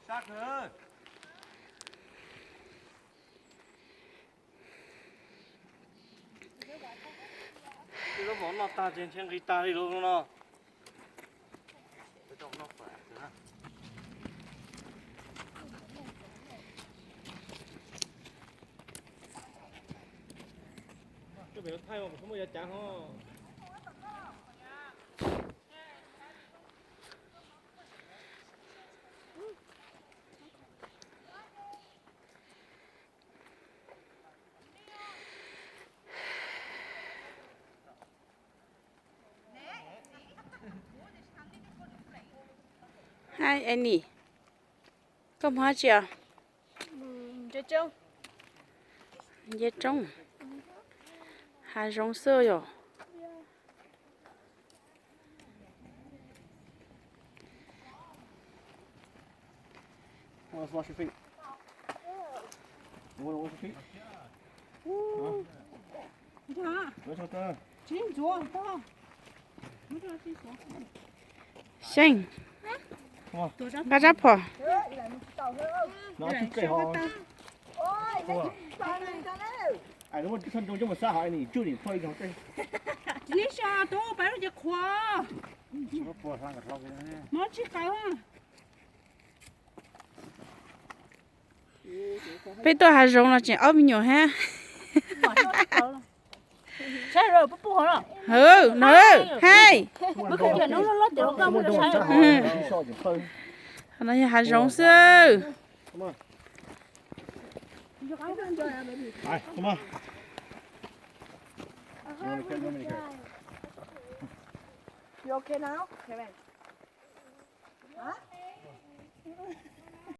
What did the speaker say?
Sab kawg. Tej zaub mov noj tag ces ntshe nqis tag li lawm no. Coj pem thaij mas kuv tsis muaj yav cav ho. Hi Annie, koj mus dab tsi os? Nce roob, hav zoov xwb yom. Xyeej, nqa rab phom. Mob tsis qawv. Peb tuaj hav zoov los tseem aub me nyuam thiab. Hawv, no, hais. Qhov no yog hav zoov xwb.